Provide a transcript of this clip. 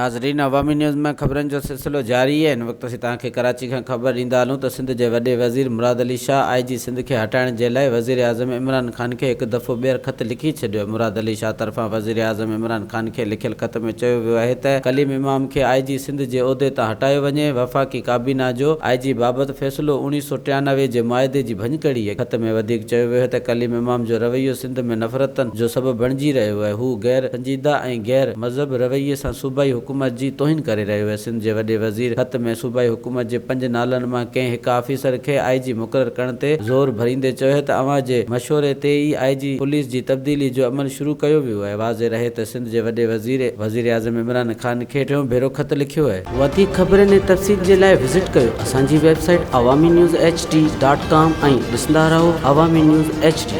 ناظرين عوامي نيوز ۾ خبرن جو سلسلو جاري آهي هن وقت اسين توهان کي ڪراچي کان خبر ڏيندا هلون ته سنڌ جي وڏي وزير مراد علي شاهه آء جي سنڌ کي هٽائڻ جي لاء وزيراعظم عمران خان کي هڪ دفعو ٻيهر خط لکي ڇڏيو مراد علي شاهه طرفان وزيراعظم عمران خان کي لکيل خط ۾ چيو ويو آهي ته ڪليم امام کي آء جي سنڌ جي عهدي تان هٽايو وڃي وفاقي ڪابينا جو آء جي بابت فيصلو اوڻيهه سو 93 جي معاهدي جي ڀڃڪڙي آهي خط ۾ وڌيڪ چيو ويو آهي ته ڪليم امام جو رويو سنڌ ۾ نفرتن جو سبب بڻجي رهيو آهي هو غير سنجيده ۽ غير مذهب رويي سان صوبائي حڪومت جي توهين ڪري رهيو آهي. سنڌ جي وڏي وزير خط ۾ صوبائي حڪومت جي پنج نالن مان ڪنهن هڪ آفيسر کي آء جي مقرر ڪرڻ تي زور ڀريندي چيو آهي ته اوهان جي مشوري تي ئي آء جي پوليس جي تبديلي جو عمل شروع ڪيو ويو آهي. واضح رهي ته سنڌ جي وڏي وزير وزيراعظم عمران خان کي ٽيون ڀيرو خط لکيو آهي. وڌيڪ خبرن ۽ تفصيل جي لاء وزٽ ڪيو اسان جي website Awami news H D dot com ۽ ڏسندا رهو عوامي نيوز ايڇ ڊي.